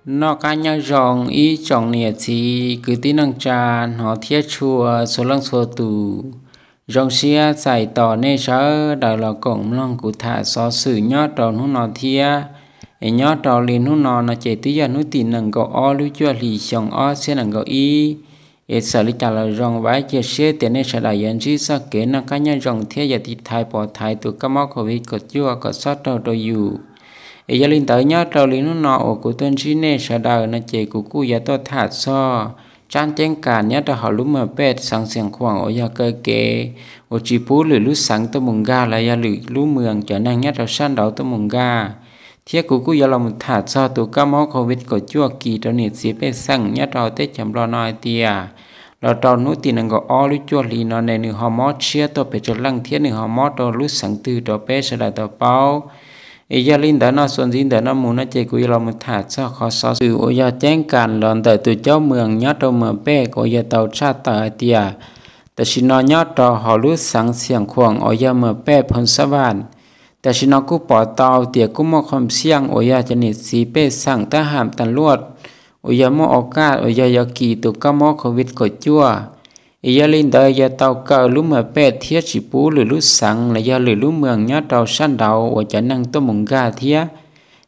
Noj qab nyob zoo ib tsoom niam txiv kwv tij neej tsa, hnov thiab tshua txhua leej txhua tus. Zoo siab txais tos nej sawv daws los koom mloog kuv tham xov xwm nyob rau hnub no thiab. Es nyob rau li hnub no no ces twb yog hnub tim nees nkaum ob lub cuaj hlis xyoo ob txhiab nees nkaum ib. Es txawm li cas los zoo, vam cia siab tias nej sawv daws yuav ntsib txoj kev noj qab nyob zoo thiab yuav tiv thaiv pov thaiv tus kab mob covid kaum cuaj kom txhob raug rau yus. Es yog li ntawd nyob rau li hnub no uas kuv tuaj ntsib nej sawv daws no ces kuv kuj yuav tuaj tham txog tsab ceeb kas nyob rau hauv lub Mws Pej xeev Xiav Khuam uas yog kaw kev uas tsis pub lwm lub xeev tuaj mus nkag los yog lwm lub moos cov neeg nyob rau sab nraud tuaj mus nkag. Thiab kuv kuj yuav los mus tham txog tus kab mob covid kaum cuaj kis rau niam txiv pej xeem nyob rau teb chaws Nplog no hais tias los rau hnub tim nees nkaum ob lub cuaj hlis no ne nws ho mob tshiab tuaj pes tsawg leej thiab nws ho mob rau lub xeev twg rau peb sawv daws tau paub. Es yog li ntawd no txuas ntxiv ntawm no mus no ces kuv yuav los mus tham txog qhov xov xwm uas yog ceeb kas los ntawm tus caub moos nyob rau Mws Pej uas yog tau tshaj tawm hais tias tam sim no nyob rau hauv lub xeev Xiav Khuam uas yog Mws Pej Phoos Xab Vam, tam sim no kuj pom tau tias kuj muaj qhov xiaj uas yog cov niam txiv pej xeem tab ham tas luaj uas yog muaj o kaj uas yog yuav kis tus kab mob covid kaum cuaj. Es yog li ntawd yog tau kaw lub Mws Pej thiab tsis pub lwm lub xeev los yog lwm lub moos nyob rau sab nraud uas cov neeg tuaj mus nkag thiab.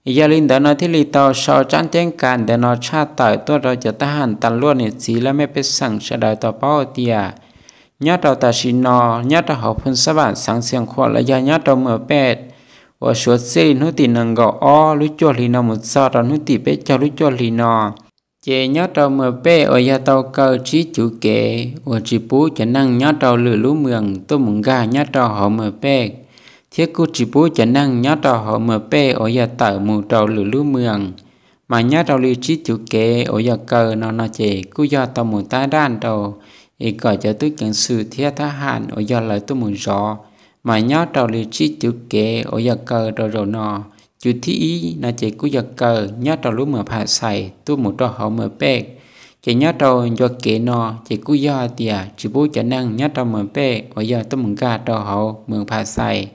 Es yog li ntawd no thiaj li tau sau tsab ceeb kas ntawm no tshaj tawm tuaj rau cov tab ham tas luaj niam txiv laj mej pej xeem sawv daws tau paub tias nyob rau tam sim no nyob rau hauv Phoos Xab Vam xeev Xiav Khuam los yog nyob rau Mws Pej uas suav txij hnub tim nees nkaum ob lub cuaj hlis no mus txog rau hnub tim peb caug lub cuaj hlis no ces nyob rau Mws Pej uas yog tau kaw tsib cuv kev uas tsis pub cov neeg nyob rau lwm lub moos tuaj mus nkag nyob rau hauv Mws Pej, thiab kuj tsis pub cov neeg nyob rau hauv Mws Pej uas yog tawm mus rau lwm lub moos. Mas nyob rau li tsib cuv kev uas yog kaw no no ces kuj yog tau mus tab daj rau es kom cov tub ceev xwm thiab thab ham uas yog lawv tuaj mus zov. Mas nyob rau li tsib cuv kev uas yog kaw rau zaum no, cuv thib ib no ces kuj yog kaw nyob rau lub moos Pham Xais tuaj mus rau hauv Mws Pej. Ces nyob rau ncua kev no ces kuj yog tias tsis pub cov neeg nyob rau Mws Pej uas yog tuaj mus nkag rau hauv moos Pham Xais,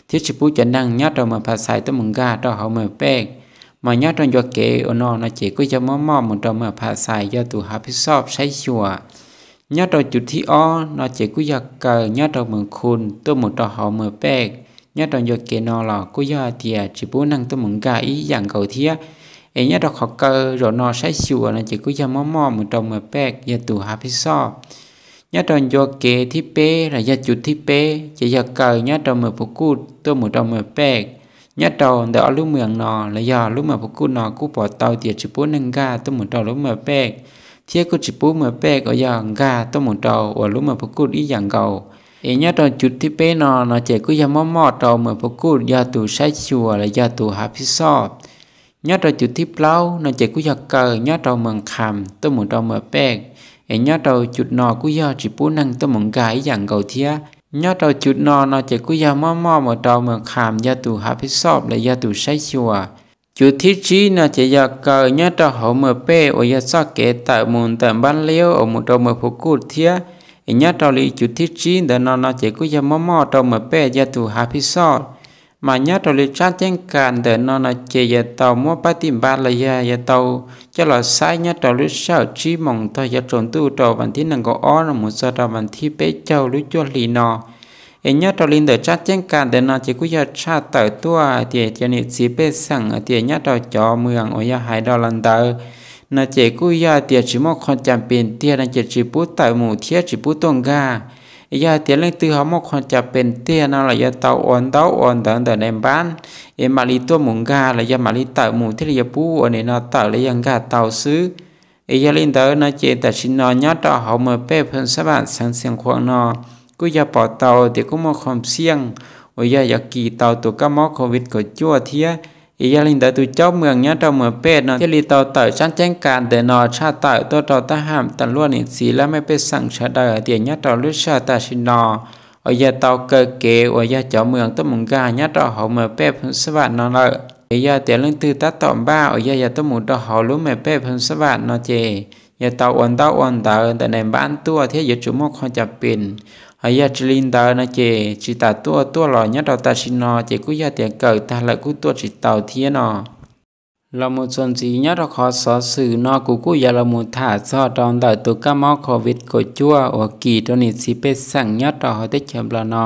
thiab tsis pub cov neeg nyob rau moos Pham Xais tuaj mus nkag rau hauv Mws Pej. Mas nyob rau ncua kev uas no no ces kuj yog muab moj mus rau moos Pham Xais yog tus hav phij xoj saib xyuas. Nyob rau cuv thib ob no ces kuj yog kaw nyob rau moos Khu tuaj mus rau hauv Mws Pej. Nyob rau ncua kev no los kuj yog hais tias tsis pub neeg tuaj mus nkag ib yam nkaus thiab. Es nyob rau qhov kaw zaum no saib xyuas no ces kuj yog muab moj mus rau Mws Pej yog tus hav phij xoj. Nyob rau ncua kev thib peb los yog cuv thib peb ces yog kaw nyob rau Mws Phu Kuj tuaj mus rau Mws Pej. Nyob rau ntawm ob lub moos no los yog lub moos Phu Kuj no kuj pom tau tias tsis pub neeg nkag tuaj mus rau lub Mws Pej, thiab kuj tsis pub Mws Pej uas yog nkag tuaj mus rau uas lub moos Phu Kuj ib yam nkaus. Es nyob rau cuv thib peb no no ces kuj yog muab moj rau moos Phu Kuj yog tus saib xyuas los yog tus hav phij xoj. Nyob rau cuv thib plaub no ces kuj yog kaw nyob rau moos Kham tuaj mus rau Mws Pej. Es nyob rau cuv no kuj yog tsis pub neeg tuaj mus nkag ib yam nkaus thiab. Nyob rau cuv no no ces kuj yog muab moj mus rau moos Kham yog tus hav phij xoj los yog tus saib xyuas. Cuv thib tsib no ces yog kaw nyob rau hauv Mws Pej uas yog txoj kev tawm mus ntawm Npab Liab uas mus rau moos Phu Kuj thiab. Es nyob rau li cuv thib tsib ntawd no no ces kuj yog muab moj rau Mws Pej yog tus hav phij xoj. Mas nyob rau li tsab ceeb kas ntawm no no ces yuav tau muab pab tij npab los yog yuav tau coj los saib nyob rau lub sij hawm tsib moos tog yuav tsaus ntuj rau vas thib nees nkaum ob no mus txog rau vas thib peb caug lub cuaj hli no. Es nyob rau li ntawm tsab ceeb kas ntawm no ces kuj yog tshaj tawm tuaj hais tias cov niam txiv pej xeem hais tias nyob rau cov moos uas yog hais rau los ntawd no ces kuj yog hais tias tsis muaj qhov cas pes tiag no ces tsis pub tawm mus thiab tsis pub tuaj nkag. Es yog hais tias leej twg ho muaj qhov cas pes tiag no los yuav tau ua ntaub ua ntawv ntawm daim npab es mam li tuaj mus nkag los yog mam li tawm mus thiaj li yuav pub ua nim no tawm los yog nkag tau xwb. Es yog li ntawd no ces tam sim no nyob rau hauv Mws Pej Phoos Xab Vam xeev Xiav Khuam no kuj yog pom tau tias kuj muaj qhov xiaj uas yog yuav kis tau tus kab mob covid kaum cuaj thiab. Es yog li ntawd tus caub moos nyob rau Mws Pej no thiaj li tau tawm tsab ceeb kas ntawm no tshaj tawm tuaj rau tab ham tas luaj niam txiv laj mej pej xeem sawv daws hais tias nyob rau lub sij hawm tam sim no uas yog tau kaw kev uas yog cov moos tuaj mus nkag nyob rau hauv Mws Pej Phoos Xab Vam no lawm. Es yog tias leej twg tab tom npaj uas yog yog tuaj mus rau hauv lub Mws Pej Phoos Xab Vam no ces yog tau ua ntaub ua ntawv ntawm daim npab tuaj thiab yuav tsum muaj qhov cas pes. Ho yog tsis li ntawd no ces tsis tas tuaj tuaj los nyob rau tam sim no ces kuj yog tias kaw tag lawm kuj tuaj tsis tau thiab no. Los mus txuas ntxiv nyob rau qhov xov xwm no kuv kuj yuav los mus tham txog rau ntawm tus kab mob covid kaum cuaj uas kis rau niam txiv pej xeem nyob rau hauv teb chaws Nplog no.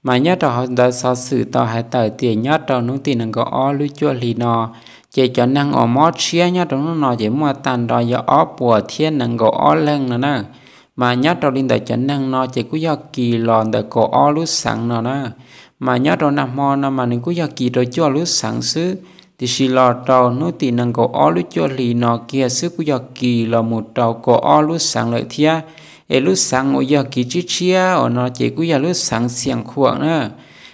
Mas nyob rau hauv ntawv xov xwm tau hais tawm tias nyob rau hnub tim nees nkaum ob lub cuaj hli no, ces cov neeg uas mob tshiab nyob rau hnub no ces muaj tag nrho yog ob puas thiab nees nkaum ob leeg no na. Mas nyob rau li ntawm cov neeg no ces kuj yog kis los ntawm kaum ob lub xeev no na. Mas nyob rau nag hmo no mas nws kuj yog kis rau cuaj lub xeev xwb, tiam sis los rau hnub tim nees nkaum ob lub cuaj hli no kiag xwb kuj yog kis los mus rau kaum ob lub xeev lawm thiab. Es lub xeev uas yog kis tshiab tshiab uas no ces kuj yog lub xeev Xias Khuam na.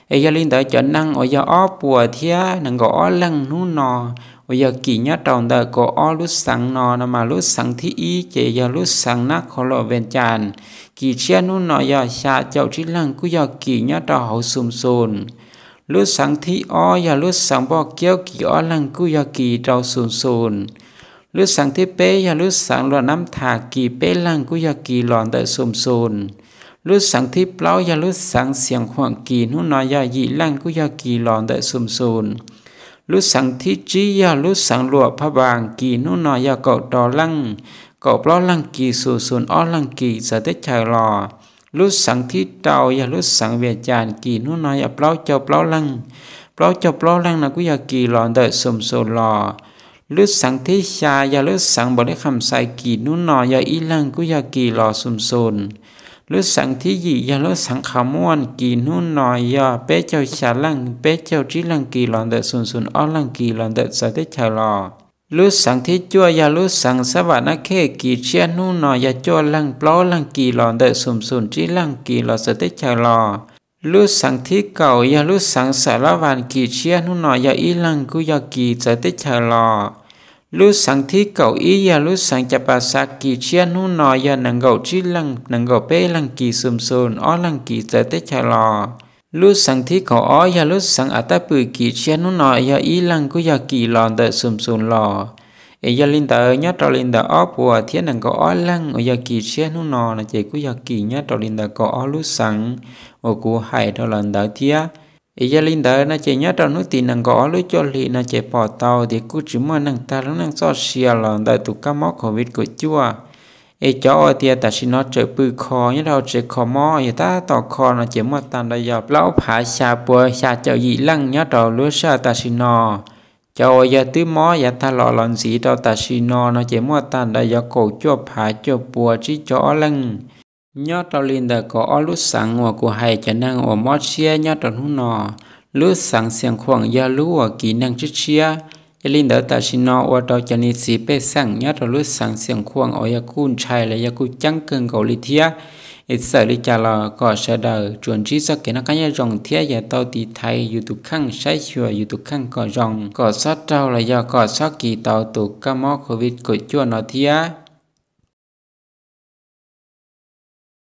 Es yog li ntawd cov neeg uas yog ob puas thiab nees nkaum ob leeg hnub no uas yog kis nyob rau ntawm kaum ob lub xeev no no mas lub xeev thib ib ces yog lub xeev Nab Khos Los Vias Cas, kis tshiab hnub no yog xya caum tsib leeg kuj yog kis nyob rau hauv Xum Xum. Lub xeev thib ob yog lub xeev Npoj Kiaub, kis ob leeg kuj yog kis rau Xum Xum. Lub xeev thib peb yog lub xeev Luam Nab Thas, kis peb leeg kuj yog kis los ntawm Xum Xum. Lub xeev thib plaub yog lub xeev Xias Khuam, kis hnub no yog yim leej kuj yog kis los ntawm Xum Xum. Lub xeev thib tsib yog lub xeev Luam Phaj Npas, kis hnub no yog kaum rau leej, kaum plaub leeg kis Xum Xum, ob leeg kis txawv teb chaws los. Lub xeev thib rau yog lub xeev Vias Cas, kis hnub no yog plaub caug plaub leeg, plaub caug plaub leeg no kuj yog kis los ntawm Xum Xum los. Lub xeev thib xya yog lub xeev Npaus Lis Kham Xais, kis hnub no yog ib leeg kuj yog kis los Xum Xum. Lub xeev thib yim yog lub xeev Qhas Muaj, kis hnub no yog peb caug xya leej, peb caug tsib leeg kis los ntawm Xum Xum, ob leeg kis los ntawm txawv teb chaws los. Lub xeev thib cuaj yog lub xeev Xab Vam Nab Khej, kis tshiab hnub no yog cuaj leeg, plaub leeg kis los ntawm Xum Xum, tsib leeg kis los txawv teb chaws los. Lub xeev thib kaum yog lub xeev Xas Las Vas, kis tshiab hnub no yog ib leeg kuj yog kis txawv teb chaws los. Lub xeev thib kaum ib yog lub xeev Cas Pas Xas, kis tshiab hnub no yog nees nkaum tsib leeg, nees nkaum peb leeg kis Xum Xum, ob leeg kis txawv teb chaws los. Lub xeev thib kaum ob yog lub xeev As Tab Pwm, kis tshiab hnub no yog ib leeg kuj yog kis los ntawm Xum Xum los. Es yog li ntawd nyob rau li ntawm ob puas thiab nees nkaum ob leeg uas yog kis tshiab hnub no no ces kuj yog kis nyob rau li ntawm kaum ob lub xeev uas kuv hais rau lawm ntawd thiab. Es yog li ntawd no ces nyob rau hnub tim nees nkaum ob lub cuaj hli no ces pom tau tias kuj tsis muaj neeg tag lub neej txoj sia los ntawm tus kab mob covid kaum cuaj. Es cov uas tias tam sim no tseem pw kho nyob rau tsev kho mob yog tab tom kho no ces muaj tag nrho yog plaub phav xya pua xya caum yim leej nyob rau lub sij hawm tam sim no. Cov uas yog twb mob yav tag los los ntxiv rau tam sim no no ces muaj tag nrho yog kaum cuaj phav cuaj pua tsib caug ob leej. Nyob rau li ntawm kaum ob lub xeev uas kuv hais cov neeg uas mob tshiab nyob rau hnub no, lub xeev Xias Khuam yog lub uas kis neeg tshiab tshiab. Yog li ntawd tam sim no ua rau cov niam txiv pej xeem nyob rau lub xeev Xias Khuam uas yog kuj ntshai los yog kuj ceeb kawg nkaus li thiab. Es txawm li cas los kom sawv daws tsuas ntsib txoj kev noj qab nyob zoo thiab yuav tau tiv thaiv yus tus kheej, saib xyuas yus tus kheej kom zoo, kom txhob raug los yog kom txhob kis tau tus kab mob covid kaum cuaj no thiab.